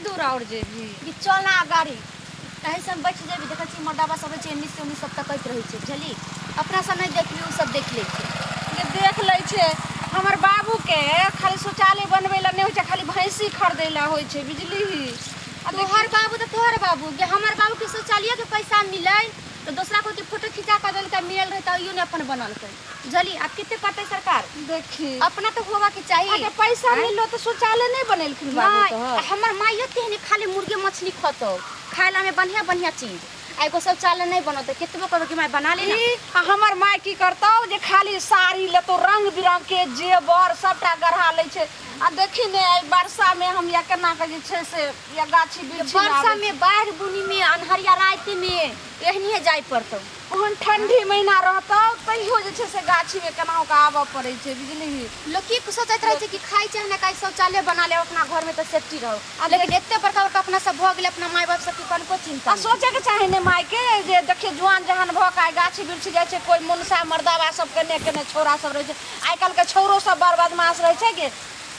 दूर और जेबही? कि चल ना गाड़ी कहीं से हम बच जेबी। देखै छी मर्दाबा सब छै एन्नी से ओन्नी सब तकैत रहै छै, बुझली? अपना सब नहि देखली, ओ सब देख लै छै। जे देख लै छै। हमर बाबू के खाली शौचालय बनबै लए नहि होइ छै, खाली भैंसी खरीदै लए होइ छै, बुझली? आ तोहर बाबू तऽ तोहर बाबू गे, हमर बाबू के शौचालय के पैसा मिलै तऽ दोसरा कोई के फोटो खिंचा कऽ देलकै, मिलल रहै तऽ ने अपन बनलकै, बुझली? आब कते करतै सरकार? देखी, अपना तऽ होबा के चाही। अगर पैसा मिललो तऽ शौचालय नहि बनेलखिन बाबू? नहि। तोहर हमर माइयो तेहने, खाली मुर्गे मछली खतौ, खाय ला में बढ़िया बढ़िया चीज, आ एगो शौचालय नहीं बनतै। केतबो कहबै कि माय बना ले ना। ई आ हमर माय की करतौ जे खाली साड़ी लेतौ, रंग बिरंग के जेवर सबटा गढ़ा लै छै। आ देखी ने, एहि वर्षा में हम या केना के जे छै से या गाछी बिरछी में वर्षा आबै। में, बाढ़ि बुनी में, अन्हरिया राति में एहनिए जाय पड़तौ। ओहन ठंडी महीना रहतौ तैयो जे छै से गाछी में केनाहु के आबऽ पड़ै छै, बुझलिही? लोग की सोचैत रहै छै कि खाइ छै ने काई शौचालय बना ले अपना घर में तऽ सेफ्टी रहो, लेकिन एते बड़का बड़का अपना सब भऽ गेलै, अपना माय बाप सबके कनको चिंता आ नहि। सोचैके चाही ने मायके जे देखिए जुआन जहान भऽ कऽ आइ गाछी बिरछी जाइ छै, कोइ मुनसा मर्दाबा सब केने केने छौड़ा सब रहै छै। आइ काल्हिके छौड़ो सब बड़ बदमाश रहै छै गे,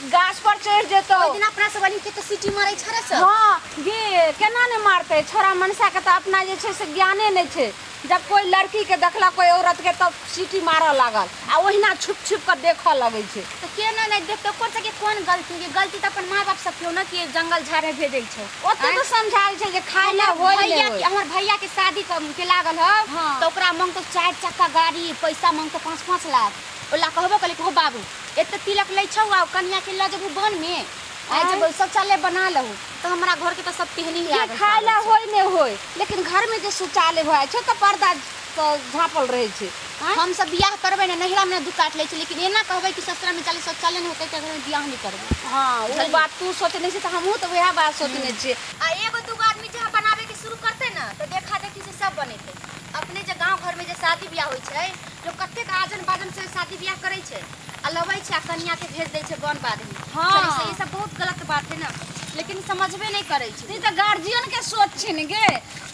गाछ पर चढ़ि जेतौ। ओहि दिन अपना सब अली के तऽ सीटी मारै छरे सब। हँ गे, केना नहि मारतै? छौड़ा मनसाके तऽ अपना जे छै से ज्ञाने नहि छै। जब कोइ लड़कीके देखलक, कोइ औरतके, तब सीटी मारऽ लागल आ ओहिना छुप छुप कऽ देखऽ लगै छै। तऽ केना नहि देखतै? ओकर सबके कोन गलती? के गलती तऽ अपन माय बाप सबके हो ने कि जंगल झाड़ में भेजै छै। ओते तऽ समझाबै छै जे खाय लए हमर होय नहि भैया होय। के, हमर भैया के शादी के लागल हौ तऽ ओकरा मंगतो 4 चक्का गाड़ी, पैसा मंगतो 5-5 लाख। ओला कहबो कहली हो बाबू, एते तिलक लै छौ आ कनिया के लऽ जेबू वन में, आइ जब शौचालय बना लहू। तऽ हमरा घर के तऽ सब तेहनी जे आदत खाय लए छै। होय नहि होय, लेकिन घर में जे शौचालय भऽ जाइ छै तऽ पर्दा तऽ झाँपल रहै छै। आँय? हम सब बियाह करबै ने, नैहरा में दू काट लै छै, लेकिन एना कहबै कि ससुरा में चले शौचालय नहि होतै तऽ घर में बियाह नहि करबै। हँ, ओ बुझलियै? बात तू सोचने छी तऽ हमहूँ तऽ वएह बात सोचने छियै। आ एगो दूगो आदमी जहाँ बनाबे के शुरू करतै ने तऽ देखा देखी से सब बनेतै। अपने जे गाँव घर में जे शादी बियाह होइ छै, लोक कतेक आजन बाजन से शादी बियाह करै छै आ लबै छै आ कनिया के भेज दै छै वन बाध में। चलै से ई सब बहुत गलत बात है ने, लेकिन समझबे नहि करै छै। ई तऽ गार्जियन के सोच छै ने गे,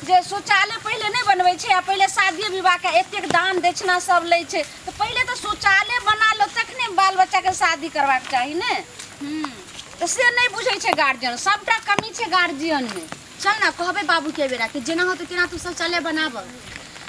जे शौचालय पहिले नहि बनबै छै आ पहिले शादी विवाह के एतेक दान दक्षिणा सब लै छै, तऽ पहिले तऽ शौचालय बना लो तखने बाल बच्चा के शादी करबाक चाही ने। तऽ से नहि बुझै छै गार्जियन, सबटा कमी छै गार्जियन मे। चल ना, कहबै बाबू के बेरा कि जेना होतै तेना तू शौचालय बनाब।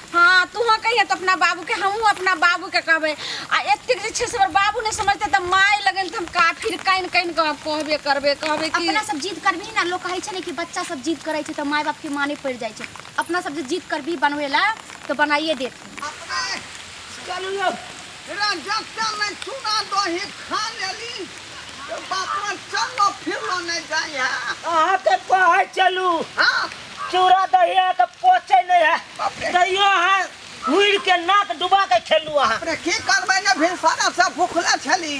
हाँ, तू कहिए तऽ अपना बाबू के, हमहूँ अपना बाबू के कहबै। आ एतेक जे छै से हमर बाबू नहि समझतै तऽ माय लगन तऽ हम काफिर कानि कानि कऽ कहबे करबै, कहबै कि अपना सब जिद करबही ना। लोग कहै छै ने कि बच्चा सब जिद करै छै तऽ माय बाप के माने पड़ि जाइ छै। अपना सब जे जिद करबही बनबै ला तऽ बनाइए देत। अपने चलू यौ। रजकता में चूड़ा दही खा लेली तो बाप रे चलो फिरलो नहीं जाय है। अहाँके कहै चलू। हाँ। चूड़ा दही अहाँके पोचै नहि है। बाप रे। तैयो अहाँ घुरि के नाक डुबा के खेलू अहाँ। अरे की करबै ने, भिनसरा से भूखले छली,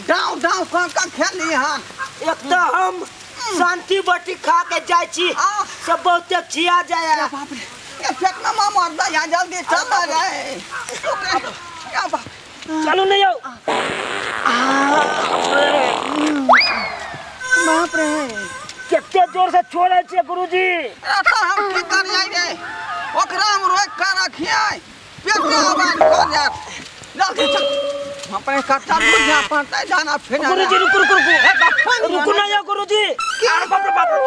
डाँव डाँव कऽ कऽ खेली हन। एक तऽ हम शांति बटी खा के जाइ छी से बहुते खिया जाय है। बाप रे, ये पेट में मां मर जाय, जल्दी चल रे। या बाप। चलू ने यौ। बाप रे, कते जोर से छोड़ै छियै गुरुजी। एतऽ हम की करियै रे, ओकरा हम रोकि कऽ रखियै, पेट में आवाज कऽ जायत। जल्दी चल अपने कट्टा बुझा पड़तै जाना फिर। गुरुजी रुकू रुकू रुकू रुकू ना यौ गुरुजी। अरे बाप रे बाप रे।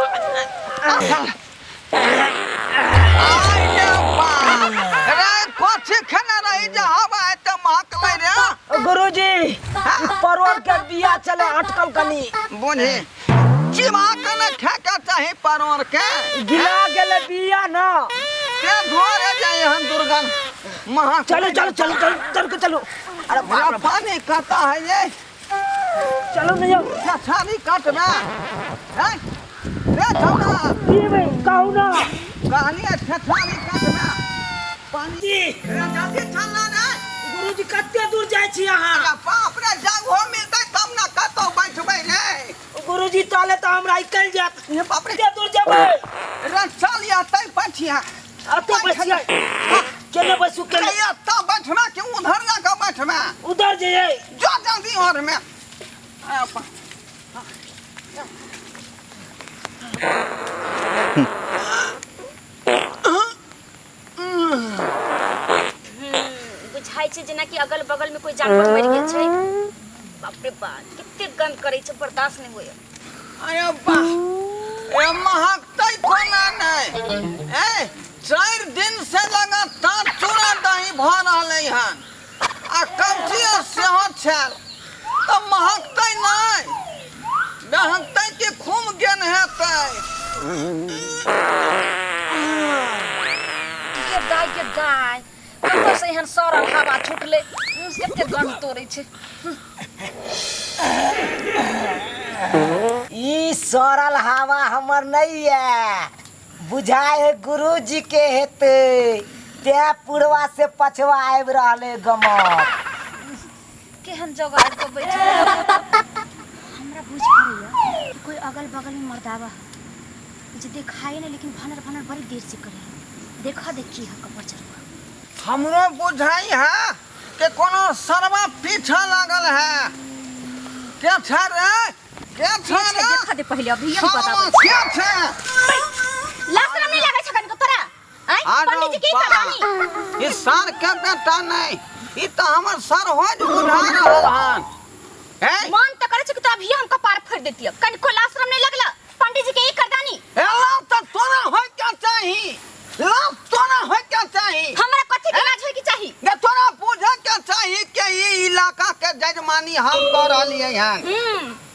आइ रे बाप रे, कथी खेने रही जे हवा एते महकलै रे? गुरुजी, परोड़ के बिया चले अटकल कनी। बुझी चिबा के ने खाके चाही परोड़ के। गिला गेलै बिया न के धोरे जाय हन दुर्गंध महक। चलू चलू चलू चलू चलू के चलू। अरे बाप रे, पानी कता है ये? चलू ने यौ। छानी काटबे हैं रे छौड़ा? की भाई, कहू ना। कहलिए छछारी काटबे पानी जी। रे जल्दी चल ना रे। गुरुजी, कते दूर जाइ छी अहाँ? अरे बाप रे, जगहो मिलतै तब ना कतौ बैठबै रे। गुरुजी, तले तऽ हमरा निकलि जायत। हे बाप रे। कते दूर जेबै? रे चल या तै बैठिया। अते बैठिया? केने बैसू, केने? रे एतऽ बैठबे कि उधर जाके बैठबे? उधर जइयै। जो जल्दी और में। अरे बाप। बुझाइ छै जेनाकि अगल बगल में कोई जानवर मरि गेल छै। बाप रे बाप, कते गंध करै छै, बर्दाश्त नहि होइए। अरे वाह, ए ए 4 दिन से लगातार चूड़ा दही भऽ रहलै हन आ कब्जी सेहो छल तऽ महकतै नहि, महकतै कि खूब गेन हेतै। गे दाय, गे दाय, कतऽ से एहन सड़ल हवा छुटलै? कते गंध तोड़ै छै। ई सड़ल हवा हमर नहीं है, बुझाय है गुरुजी के हेतै, तें पुरवा से पछवा आबि रहलै गमक। केहन जगह आबि कऽ बैठल। हमरा बुझ पड़ैया कि कोई अगल बगल में मर्दावा है जे देखाए नहीं, लेकिन भनर भनर बड़ी देर से करे है। देखा देखी है कपर चढ़ुआ। हमरो बुझाई है कि कोनो सरवा पीछा लागल है। के छै रे? के छै रे? देखा दे पहले, अभी हम सरवा बताबै। के छै? लाज शरम नहीं लागै छै कनिको तोरा? आँय, अरे पंडित जी के बा, कहानी ई सर के बेटा नहीं, ई तऽ हमर सर होज बुझा रहल हन। हे मन तऽ करै छै कि तोरा अभी हम कपार फोड़ि देतियै। कनिको लाज शरम नहीं लगला पंडित जी के ई करदानी? एला तऽ तोरा होय के चाही, लाज तोरा होय के चाही। हमरा कथी के लाज होय के चाही? गे तोरा बुझे के चाही कि ई इलाका के जजमानी हम कऽ रहलियै हन।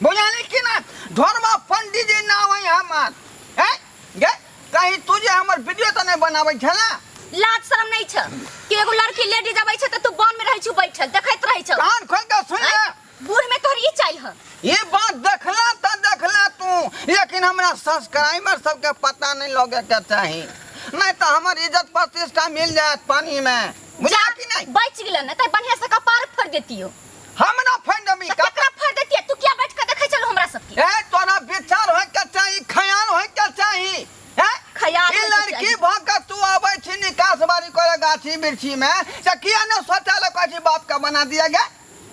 बुझली कि ना? धर्मा पंडित जी ना होय हमर। हे गे, कहीं तू जे हमर वीडियो तऽ नहि बनाबै छला? लाज शरम नहीं छ कि एगो लड़की लेडीज आबै छै तऽ तू वन में रहै छु, बैठल देखैत रहै छ। कान खोल के सुन ले। बूढ़ में तोहर ई चाल ह। ये बात देखला तऽ देखला तू, लेकिन हमरा सब्सक्राइबर सबके पता नहीं लगे के चाही, नहीं तऽ हमर इज्जत प्रतिष्ठा मिल जायत पानी में। बुझा कि नहीं? बच गेल ना तऽ बढ़िया से कपार फोड़ देतियो। हमरा फोड़ देबी? तऽ केकरा फोड़ देतियो? तू किया बैठ के देखै छलू हमरा सबके? ए, तोरा विचार होय के चाही, ख्याल होय के चाही। हैं? ख्याल ई होय के लड़की चाही। भऽ के तू अबै छी निकास बारी करे गाछी वृक्षी में, से किया ने शौचालय कहै छी बाप के बना दिया गया?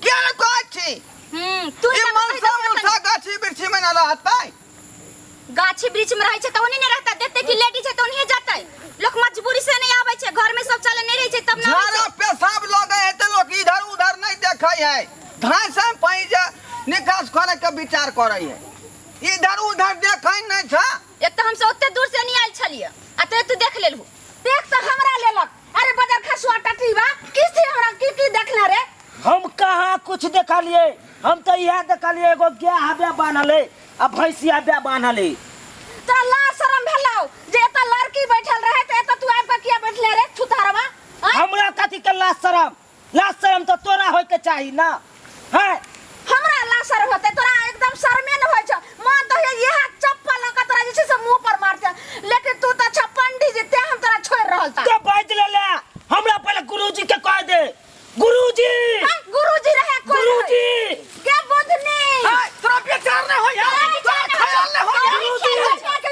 किया ने कहै छी? तू ई सब मनसा कहै उनसा छौ। गाछी वृक्षी में न रहतै? गाछी वृक्ष में रहै छै तऽ ओनी नहि रहतै? देखते कि लेडीज है तऽ ओनिहे जेतै। लोक मजबूरी से नहीं आबै छै, घर में शौचालय नहीं रहै छै तब ना आबै झाड़ा छै। पेशाब लगे है तऽ लोक इधर उधर नहीं देखै है, धाय से पानि जे निकास करे के विचार करे है, इधर उधर देखै नहीं छै। एक तऽ हमसे ओते दूर से नहीं आयल छलियै आ ते तू देख लेलहु। देख तऽ हमरा लेलक। अरे बजर खसुआ टटीबा, किस थी हमरा की की देखले रे? हम कहाँ कुछ देखलिए, हम तो इहे देखलिए एगो गाय हबे बान्हल है आ भैंसिया बे बान्हल है। तोरा लाज शरम भेलौ जे एतऽ लड़की बैठल रहे तऽ एतऽ तू आबि कऽ किया बैठले रे छुतहरवा? आँय? हमरा कथी के लाज शरम? लाज शरम तो तोरा होय के चाही ना है। हमरा लाज शरम होते? तोरा एकदम शरमे न होइ छौ। मन तऽ होइए इएह चप्पल लऽ कऽ तोरा जे छै से मुँह पर मारते, लेकिन तू तऽ छह पंडीजी, तें हम तोरा छोड़ि रहल ता। के बाजि लेले? हमरा पहले गुरुजी के कह दे। गुरुजी! हाँ, गुरुजी रहे कोई रहे। गुरुजी! गे बुधनी! ए, तोरा विचार नहीं होय है, तोरा ख्याल नहीं होय है। गुरुजी!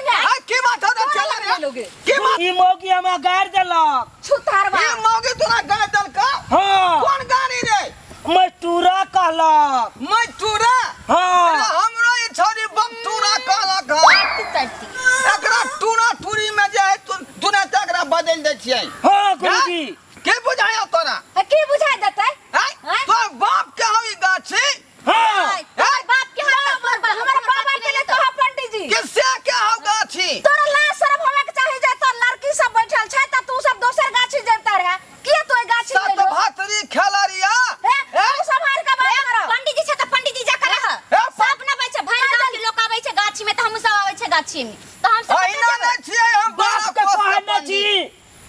ए, की बात हो रे? चल रे, लोगे की बात? ई मौगी हमरा गारि देलक। छुतहरवा! ई मौगी तोरा गाड़ देलका? हाँ। कोन गाड़ी रे? मजदूरा कहलक। मजदूरा? हाँ। अरे हमरो ई छौरी बमटूरा कहलक हन। तू करती एकरा टूरा टूरी में जे है तू तुरंत एकरा बदलि दै छियै। हाँ गुरुजी। के बुझाया तोरा? की बुझाय देतै? आँय? आँय? तोर बाप के हौ ई गाछी? हाँ। तोहर बाप के हाथ तोहर बाप, हमर बाबा के लिए कह पंडीजी। किससे के हौ गाछी? तोरा लाज शरम होवे के चाही जे तोर लड़की सब बैठल छै तऽ तू सब दोसर गाछी जैता रहे, किया तू एहि गाछी सत गेलो? भातरी खेलरिया। हे, तू सब हार के बात कर। पंडित जी छै तऽ पंडित जी जा कर रह। सब न बैठ छै, भरि गाँव के लोक आबै छै गाछी में, तऽ हमहूँ सब आबै छै गाछी में, तऽ हम सब अहिना कतऽ नहि छियै हम बाप बारह के कोस के कहने पंडित। छी,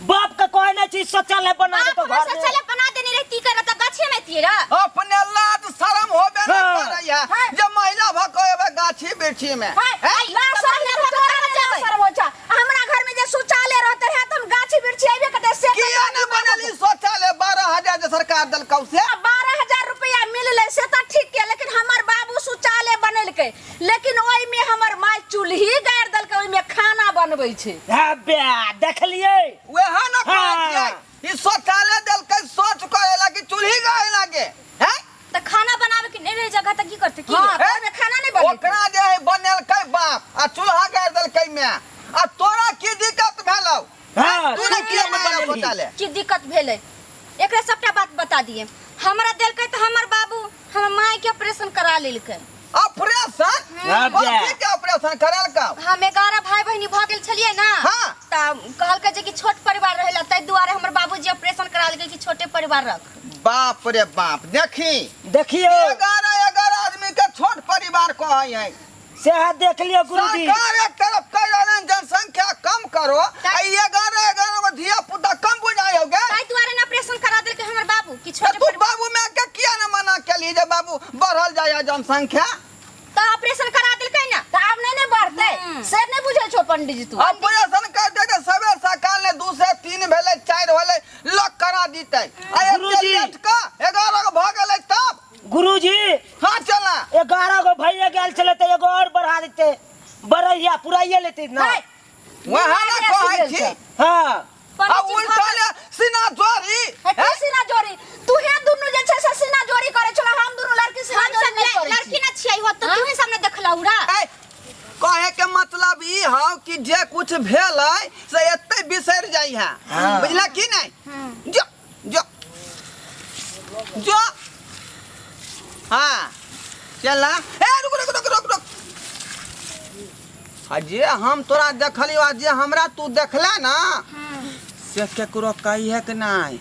बाप के कहने छी शौचालय बना दे बाप तो हमरा घर में। शौचालय बना देने रहती कर तऽ गाछी में एतियै रह। अपने लाज शरम होबे नहि हाँ। करैया जे महिला भऽ कऽ एबै गाछी वृक्षी में। हाय, लाज शरम महिला नहि, भऽ कऽ तोरा कहाँ लाज जेबै? शरम होइ छौ। हमरा घर में जे शौचालय रहते रहे तऽ हम गाछी वृक्षी अयबे करते से। किया नहि बनल ई शौचालय 12,000 जे सरकार देलकौ से? 12,000 रुपया मिललै से तऽ ठीक के, लेकिन हमर बाबू शौचालय बनेलकै, लेकिन ओहिमे हमर माय चूल्ही गाड़ि देलकै, ओहिमे खाना बनबै छै। हाँ बे, देखलिए? वएह ने कहै हाँ। छियै, ई शौचालय देलकै शौच करे लागी, चूल्ही गाड़े लागे हैं? तऽ खाना बनाबे के नहि रहे जगह तऽ की करतै की? हाँ, तऽ ओहिमे खाना नहि बनेतै। ओकरा जे है बनेलकै बाप आ चूल्हा गाड़ि देलकै माय, आ तोरा की दिक्कत भेलौ? हाँ, तू ने तू किया किया बनेलकै बनेलही? शौचालय? की दिक्कत भेलै एकरा सबटा बात बता दिए। हमरा देलकै तऽ हमर बाबू हमर माय के ऑपरेशन करा लेलकै। ऑपरेशन? हाँ, कथी के ऑपरेशन करलकौ? हम 11 भाई बहिनी भऽ गेल छलियै ना। हाँ। तऽ कहलकै जे कि छोट परिवार रहेला, ताहि दुआरे हमर बाबूजी ऑपरेशन करा लेलकै कि छोटे परिवार रख। बाप रे बाप, देखी देखियो 11 11 आदमी के छोट परिवार कहै है। सेह देख लियो गुरुजी। सरकार एक तरफ कह रहल है जनसंख्या कम करो, आ 11 11 गो धिया पुता कम बुझाइ हो गे। ताहि दुआरे ने ऑपरेशन करा देलकै हमर बाबू कि तऽ छोटे तू परिवार। बाबू माय के किया ने मना केली जे बाबू बढ़ल जाय है जनसंख्या? तऽ ऑपरेशन करा देलकै ने। तऽ आब नहि ने बढ़तै, से नहि बुझै छौ पंडीजी तू। ऑपरेशन कर दे तऽ सबेर सकाल ने 2 से 3 भेलै 4 भेलै लॉक करा दितै। आ एते गुरुजी। लेट कऽ 11 गो भऽ गेलै तब। गुरुजी। हाँ चला। 11 गो भैया गेल छलै तऽ एगो और बढ़ा देते, बढ़ैया पुराइए लेते ना। है, वएह ने दिमाग कहै अथी छी। भेल छौ। हाँ। आ पंडीजी उल्टा भऽ ले सीना जोरी। हे, तू सीना जोरी, तू हे दुनू जे छै से सीना जोरी करै छला, हम दुनू लड़की सीना हम जोरी सब नहि करै लड़की छी। ना छियै हो तऽ तू ही सब ने देखलहु रा। ए, कहे के मतलब ई हौ कि जे कुछ भेल है से एते बिसरि जाइ है। हाँ। बुझला कि नहीं? जो जो जो हाँ चल ना। ए रुक रुक रुक रुक रुक। आ जे हम तोरा देखलियो आ जे हमरा तू देखला ना, से केकरो कही है कि नहीं?